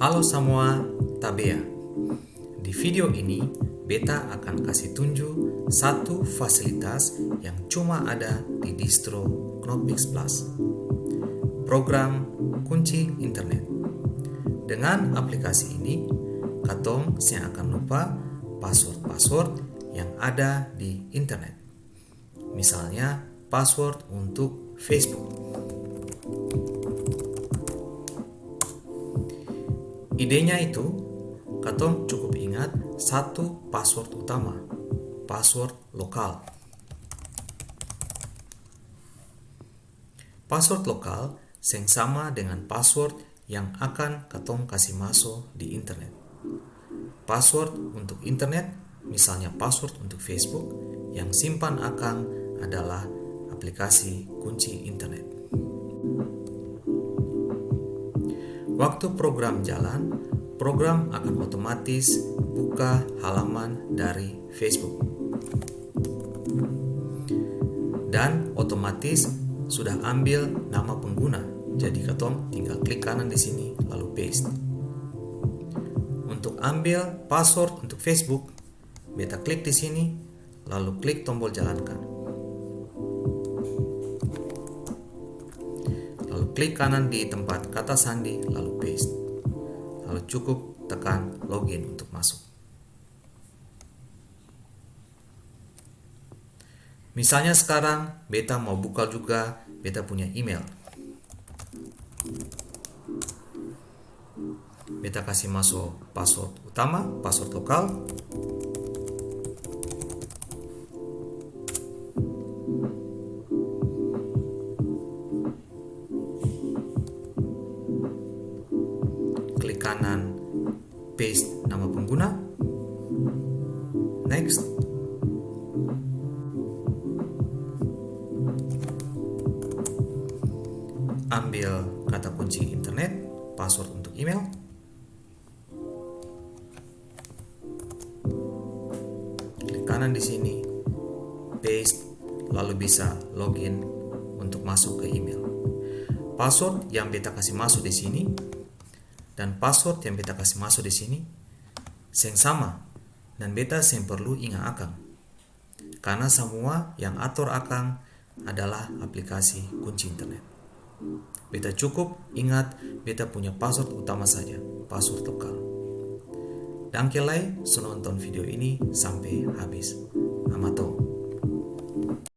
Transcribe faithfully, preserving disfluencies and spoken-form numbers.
Halo samua, tabea. Di video ini, beta akan kasi tunju satu fasilitas yang cuma ada di distro Knoppix Plus. Program kunci internet. Dengan aplikasi ini, katong seng akan lupa password-password yang ada di internet. Misalnya, password untuk Facebook. Idenya itu, katong cukup ingat satu password utama, password lokal. Password lokal seng sama dengan password yang akan katong kasi maso di internet. Password untuk internet, misalnya password untuk Facebook, yang simpan akang adalah aplikasi kunci internet. Waktu program jalan, program akan otomatis buka halaman dari Facebook. Dan otomatis sudah ambil nama pengguna. Jadi katong tinggal klik kanan di sini, lalu paste. Untuk ambil password untuk Facebook, beta klik di sini, lalu klik tombol jalankan. Lalu klik kanan di tempat kata sandi, lalu paste. Lalu cukup tekan login untuk masuk. Misalnya skarang beta mau buka juga beta punya email. Beta kasi maso password utama, password lokal. Klik kanan, paste nama pengguna. Next. Ambil kata kunci internet, password untuk email. Klik kanan di sini, paste, lalu bisa login untuk masuk ke email. Password yang beta kasi masuk di sini dan password yang beta kasi maso di sini seng sama, dan beta seng perlu inga akang, karna samua yang ator akang adalah aplikasi kunci internet. Beta cukup ingat beta punya password utama saja, password lokal. Dangke lai su nonton video ini sampe habis. Amato.